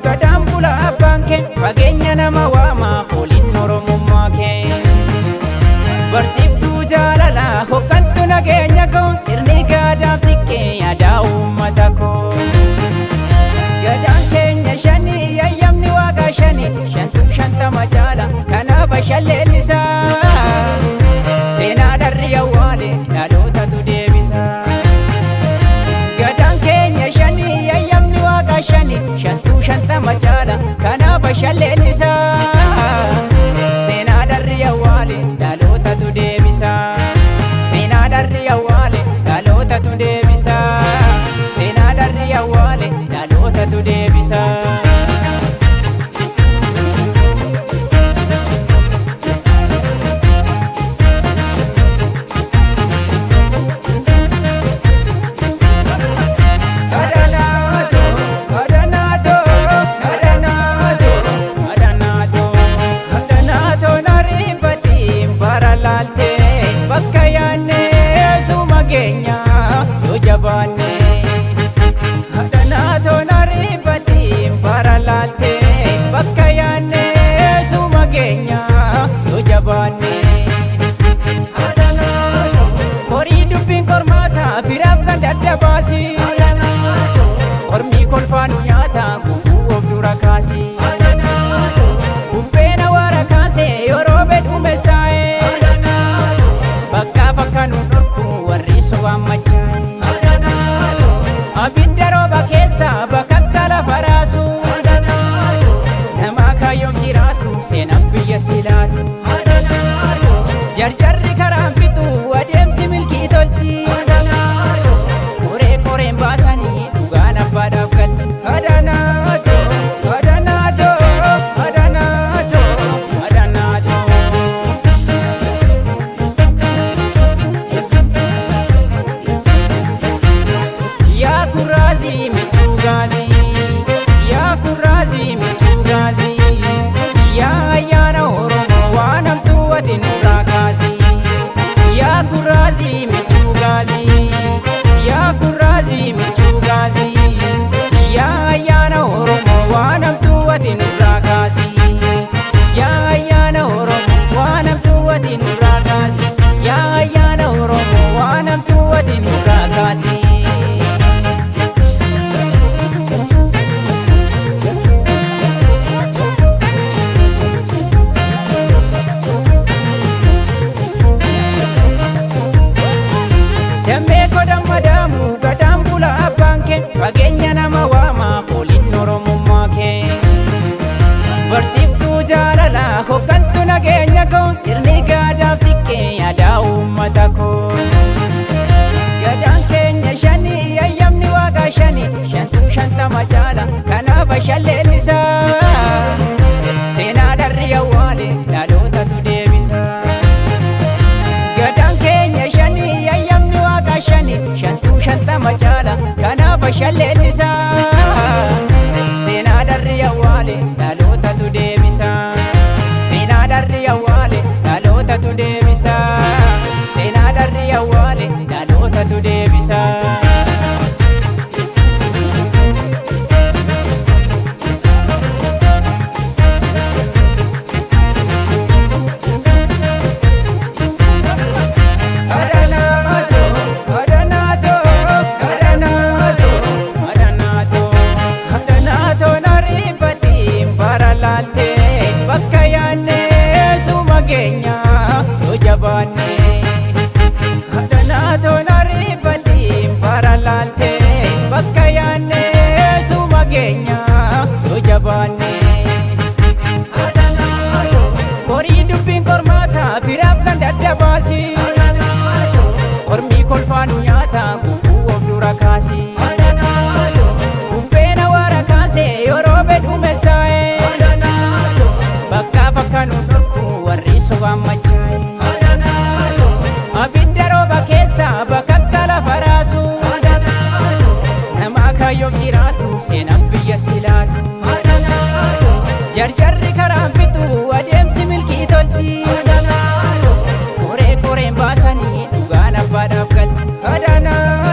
Gadaan bula abbaan kee, fageenya nama waamaa fooliin oromummaa kee. Barsiiftuu jaalalaa hoggantu nageenya koo, sirni gadaaf siqqee aadaa uummata koo. Gadaan keenya shanii, yayyamni waaqa shanii, shantuu 50 caala kanaaf shalleellisaa. Seenaa dharri awwaale dhalootatu deebisa. Gadaan keenya shanii, yayyamni waaqa shanii, shantuu 50 caala kanaaf shalleellisaa. Seenaa dharri awwaale dhalootatu deebisa. Seenaa dharri awwaale dhalootatu deebisa. Seenaa dharri awwaale dhalootatu deebisa. Kadhanaatoo, kadhanaatoo, kadhanaatoo, kadhanaatoo, kadhanaatoo nariifatiin bara laaltee bakka yaannee suma keenya yoo jabaanne. Kadhanaatoo nariifatiin bara laaltee bakka yaannee suma keenya yoo jabaanne. Horii dubbiin qormaata biraaf kan daddabaasi. Ormii kolfaanu nyaata gufuu of dura kaasi. Bubbeen awwaara kaase yeroo bedhume saa'e. Bakka bakka nu dhorku warri sobaan machaa'e. Abidda rooba keessa bakka lafa raasu. Nama kaayyoof jiraatu seenaan biyyatti laatu. Jarjarri karaan fixu adeemsi milkii tolti. Qoree qoreen baasanii dhugaan abbaadhaaf galti. Kadhanaatoo, kadhanaatoo, kadhanaatoo, kadhanaatoo. Yaa kurraazii michuu gaazii, yaa kurraazii michuu gaazii, yaa ayyaana Oromoo waan hamtuu ati nurraa kaasi. Yaa kurraazii michuu gaazii, yaa kurraazii michuu gaazii, yaa ayyaana Oromoo waan hamtuu ati nurraa kaasi. Yaa ayyaana Oromoo waan hamtuu ati nurraa kaasi. Yaa ayyaana Oromoo waan hamtuu ati nurraa kaasi. Dammee godhan madaamu gadaan bula abbaan kee, fageenya nama waamaa fooliin oromummaa kee. Barsiiftuu jaalalaa hoggantu nageenya koo, sirni gadaaf siqqee aadaa uummata koo. Gadaan keenya shanii, yayyamni waaqa shanii, shantuu 50 caala kanaaf shalleellisaa. Seenaa dharri awwaale dhalootatu deebisa. Gadaan keenya shanii, yayyamni waaqa shanii, shantuu 50 caala kanaaf shalleellisaa. Seenaa dharri awwaale dhalootatu deebisa. Seenaa dharri awwaale dhalootatu deebisa. Seenaa dharri awwaale dhalootatu deebisa. Kadhanaatoo, kadhanaatoo, kadhanaatoo, kadhanaatoo, kadhanaatoo nariifatiin bara laaltee bakka yaannee suma keenya yoo jabaanne. Kadhanaatoo nariifatiin bara laaltee bakka yaannee suma keenya yoo jabaanne. Horii dubbiin qormaata biraaf kan daddabaasi. Ormii kolfaanu nyaata gufuu of dura kaasi. Bubbeen awwaara kaase yeroo bedhume saa'e. Bakka bakka nu dhorku warri sobaan machaa'e. Abidda rooba keessa bakka lafa raasu. Nama kaayyoof jiraatu seenaan biyyatti laatu. Jarjarri karaan fixu adeemsi milkii tolti. Qoree qoreen baasanii dhugaan abbaadhaaf galti. Kadhanaatoo.